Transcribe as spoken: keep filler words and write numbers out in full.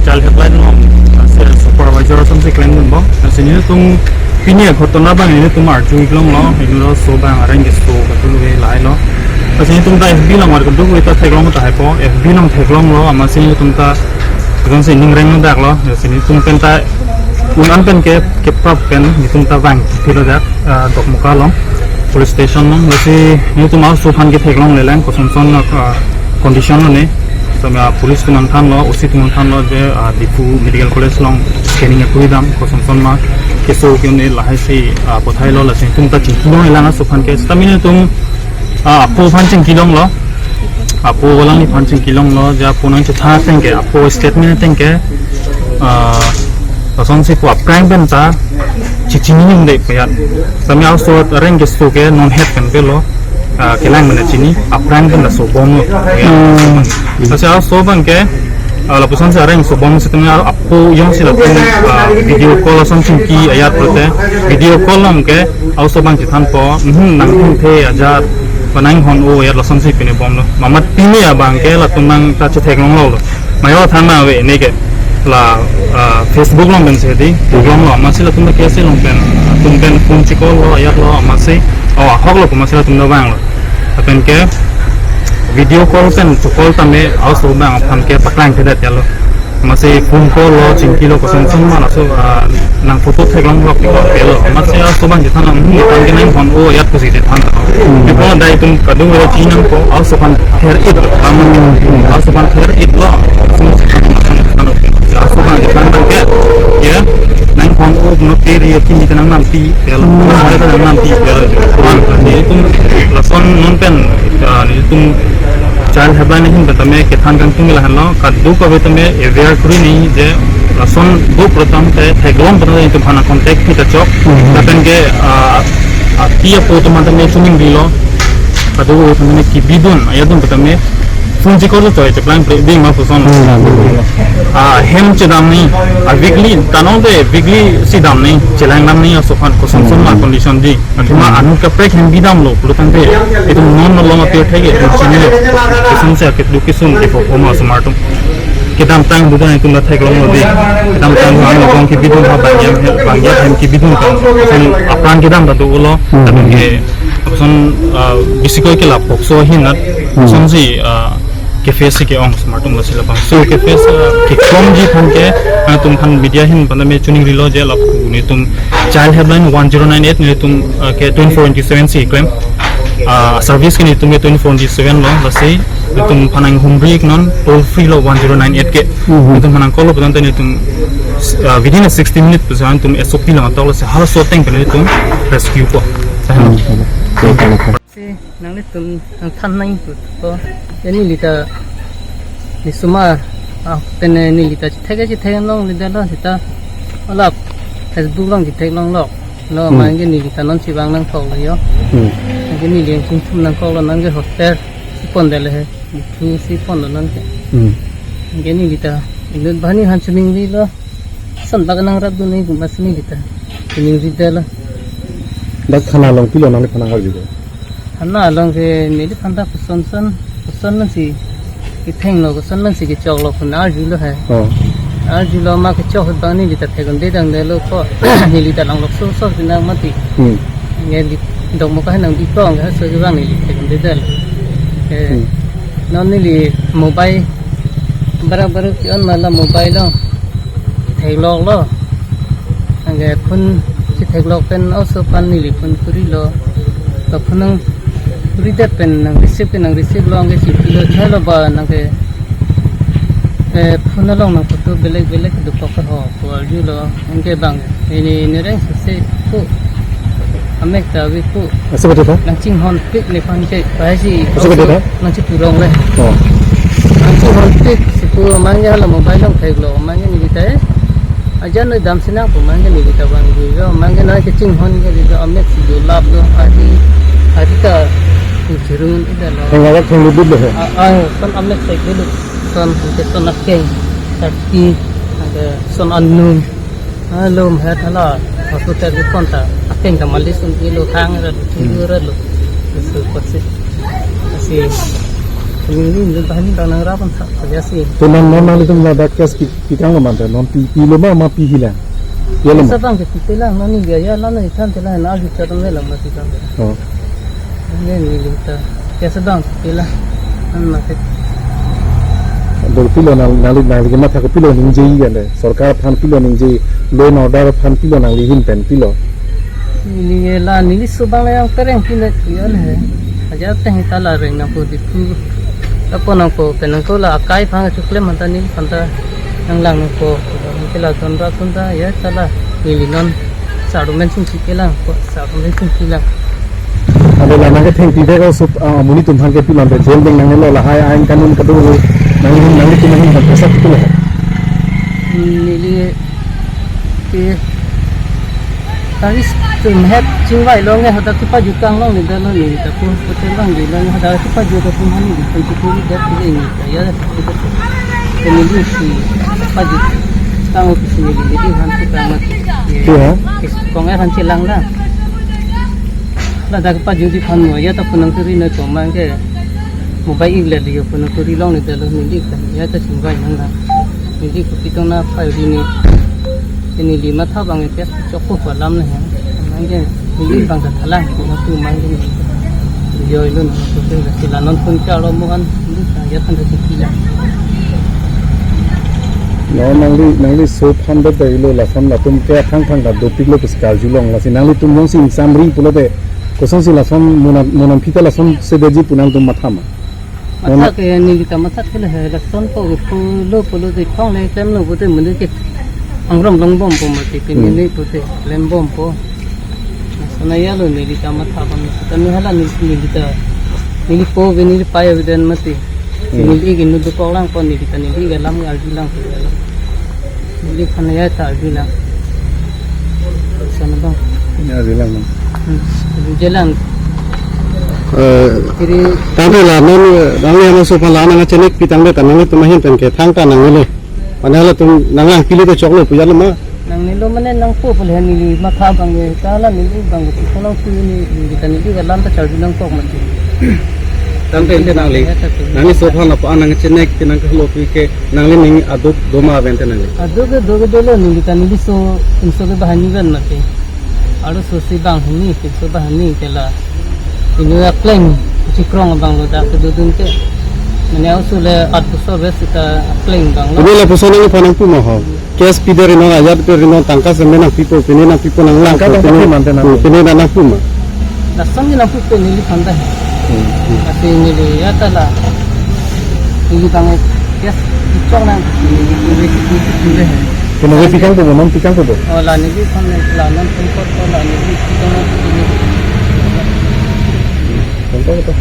Child Helpline along, ah, se supervisor asonsi klemdunbom. Lasi nelitum pini aghotona abang nelitum arju iklonglo, inut aso abang areng keso katuve lahelo. Lasi nelitum ta F B along var katuve ta theklong tahai po, F B along theklonglo, amatsi nelitum ta, nelitum si ning rengdaklo, lasi nelitum pen ta un-an pen ke, keprap pen, nelitum ta vang philo dak, ah, Dokmoka along, police station along, lasi nelitum aso aphan ketheklongle lang, kosonson, ah, condition lo ne. Tame, ah, police atum nangthanlo, O C atum nangthanlo je, ah, Diphu Medical College along scanning akoi dam, kosonson ma keso ke-un-e lahai si, ah, pathailo, lasi nelitum ta chingkilongle lang aso aphan ke. Sitame nelitum, ah, apo aphan chingkilonglo. Apo alangliphan chingkilonglo, je apo nangchethan ateng ke, apo statement ateng ke, ah, lasonsi pu aphrang pen ta chechini ning de payat. Tame aso areng keso ke non het pen pelo, ah, kelang mena chini, aphrang pen ta sobomlo. Ya. Hmm. Lasi aso abang ke, ah, lapuson si areng sobom sitame apo jongsi lapu, ah, video call ason chingki ajat pulote, video call along ke aso abang chethanpo, mhm, nang thengthe ajat, pa nang hon-o ajat lasonsi pine bomlo. Mamat pini abang ke latum nang ta chetheklonglo. Mayo than ma ave ne ke la, ah, Facebook along pen si di, theklonglo, amatsi latum ke si along pen, atum pen phone chekollo, ajatlo, amatsi, oh, ahoklo, amatsi latum ta vanglo. Lapen ke video call pen checall tame aso abang aphan ke paklang thedet ajatlo. Amatsi phone call lo, chingkilo, kosonson ma laso, ah, nang photo theklonglok pilo, amatsi aso abang chethan, hmm, aphrang ke nang hon-o ajat pusi chethan. Ipo dai atum kadokave chinine nangpo, aso aphan ther-et, aso aphan ther-etlo. Aso abang chethan ke, ya, nang hon-o no teri ya kini kenang nampi, ya lo, nang nampi, ya lo. Nelitum lason non pen, ah, nelitum Child Helpline ahin pen tame kethan kangtung lahenlo, kadokave tame aware kuri ni je lason do program te theklong program te itum aphan contact kita chok. Hmm. Lapen ke, ah, api apo atum aphan tame chuning bilo. Kadokave tame kebidun, ajatdun tame phone chikor choi cheplang pre ding ma puson. Hmm. Ah, hem chedam ni, ah, weekly, tanong te weekly si dam ni, chelang dam ni, aso aphan kosonson ma condition di. Athema anut kaprek hem bidamlo pulotangte, itum non along apir thek itum chinilo. Kosonsi ake du kesung ke pho pho ma osomar atum. Kedamtang dudan itum ta theklonglo di. Kedamtang ang along kebidun ha bangyam hem, bangyam hem kebidun kan. Koson apran kedam ta dolo. Hmm. Tapi ke koson, ah, bisikoi ke la POCSO ahin nat. Hmm. Kosonsi, ah, ke-face ke-ong osomar atum lasi labangso ke-face, ah, kekom ji aphan ke, ah, nelitum aphan media ahin pen tame chuning rilo je lapu nelitum Child Helpline one zero nine eight nelitum, ah, ke twenty-four into seven si klem. Ah, service ke nelitum ke twenty-four into seven lo, lasi nelitum aphan nanghumri non toll free lo one zero nine eight ke. Mhm. Nelitum aphan nang call lo putangte nelitum, ah, within a sixty minute pusi nelitum S O P along atok lo si halaso ateng ke nelitum rescue po. Hmm. Si nanglitum nangthan nangji pu ko. Ya neli ta, neli osomar, ah, pen neli ta chethek chethek longle detlo seta. Hala Facebook along chetheklonglo. Lo, hmm, amat ke neli ta non si vang nangkoklo yo. Hmm. Amat ke neli nangchingthum nangkoklo, amat ke hotel si pondetlo he. Thu si ponlo amat ke. Hmm. Amat ke neli ta inut banghini aphan chuning rilo. Lason bak nangrapdun nangji pu amatsi neli ta chuning ri detlo. Dak thana along pilo nangli aphan nangarju ko? Thana along ke neliphan ta kosonson, koson amatsi kethenglo, koson amatsi kechoklo pu nangarjulo he. Oh. Nangarjulo, amat kechok ahut abang neli ta thek-un-e tangdetlo ko. Neli ta langlok so so pinang mati. Hmm. Neli Dokmoka nangbi ko, anke so ke abang neli thek-un-e detlo. Eh, hmm, non neli mobile, barak barak ke-on ma la mobile along thekloklo. Anke phone chetheklok pen oso aphan neli phone kurilo. To phone nangkuridet pen nang receive ke nang receive lo, anke chipilo, chalo ba nang ke, eh, phone along nang photo belek belek dokok ho pu arjulo. Anke bang, neli nereng sese pu, amek ta ave pu. Asa betul ta? Nangchinghonpik nephan ke, bahai si. Asa betul ta? Nangchipu longle. Oh. Nangchinghonpik si pu, amat ke hala mobile along theklo, amat ke neli ta, eh, ajan noi damsi nang pu, amat ke neli ta vangjuilo, amat ke nangkechinghon ke neli ta amek si dulap lo, ari, ari ta kuchirun ida lo. Thengavak thenglubit lo he. Ah, ah, son amek si dulu, son, anke son akeng, kaki, anke son anung. Alom het hala hospital ke pon ta akeng ta malis un-elo, thang ra lo, thilu ra lo. Su kotsi. Asi Neli neli bahani bang nangrap an tha, saja si. To non non nanglitum ladak case pi, pikanglo mante, non pi, pilo ma, ma pihilang? Pilo ma? Case abang ke pipelang, non neli ya, ya, non neli than telang, na agi chatam ne lang mati kang. Oh. Ne neli ta, case abang pipelang, non mati. Dopiklo nang, nangli, nangli kematha kopilo ningjeji kande, sorkar aphan pilo ningje, law and order aphan pilo nangli ahin pen pilo? Neli la neli so abang yang tereng pina kian he. Aja teng ta la reng nangpo Diphu. Apo nangpo pen nangpo la akai aphan choklem manta neli aphan ta nanglang nangpo. Nangke la ton ra ton ta ya ta la neli non sarumen sung si kelang po sarumen sung si lang. Ado la nangke thengpi bek aso, ah, amonit atum aphan ke pilo ante jail deng nangnelo lahai ain kanun kedo nang nanglitum ahin pen pesa pilo. Neli ke Tari sum het chingvai longe hadak kepajut kang longle dalo neli ta pu hotel bang di longe hadak kepajut ta pu hani di pen chikuri dat pu ini ta ya pu ta pu. Neli si pajut kang office neli neli han si kang mati. Iya. Kong er han chelang da. Ladak kepajut di phan mo ya ta pu nangturi na chomang ke. Mobile ik le liyo pu nangturi longle dalo neli kan ya ta chingvai nang na. Neli kopi tong na phai ri ni. Neli matha bang ke chokpo alam ne ha. Nangke neli bang ke thalang ko tu mang ke. Yo ilo na ko te si la non phone ke alo mo kan neli ta ya than ta si kila. No nangli, nangli so phan da ilo lason latum ke thang thang ta dopiklo pusi karjulong lasi nanglitum jongsi ingsamri pulote kosonsi lason monam, monam phita lason sedeji pu nangtum matha ma? Matha ke neli ta matha ke le he lason po ke pulo pulo de thong le klemlo pute mene ke angrom longbompo mati ke Hmm. neli pute klembompo. Sana ya lo neli ta matha bang ta ni hala neli, neli ta neli po ve neli paya veden mati. Hmm. Neli ke nu do kok lang po neli ta neli ke lam arjulang po ya lo. Neli khana ya ta arjulang. Sana bang. Ya arjulang. Hmm. Arjulang. Eh, Kiri tangte la non, eh, nangli ama sopa la nang chenek pitang le ta nangtum ahin pen ke thang ta nangnelo. Mana latum nanglang pilo ta choklo pu ya lo ma? Nangnelo mane nangpo pule neli matha bang ke ta la neli bang ke kolang tu ni neli ta neli ke lam ta charjulang kok mati. Tangte ante nangli. Ya, ta tu. Nangli sopa la pa nang chenek pinang ke lo pi ke nangli ning aduk do ma pen te nangli. Aduk ke do ke dolo neli ta neli so inso ke bahani pen mati. Aro so si bang hini, pinso bahani ke la. Inu akleng, chikrong abang lo dak kedodun ke. Mane aso le at puso bes ita akleng bang lo. Ibu lapuson nangli phan nangpu ma ho. Case pide ri non, ajat pe ri non, tangka seme nangpipo, pine nangpipo nanglang, Tangka tong pine, papi mante nang. Pine nang nangpu ma. Lason ke nangpu pe neli phan ta. Hmm, hmm. Tapi neli ya ta la. Neli bang case chikrong nang, neli pure, pure, pure hai. Kena ke pikangpo, non pikangpo. Oh, la neli phan la non phan kot la neli pikang nang pure. Phan kot to.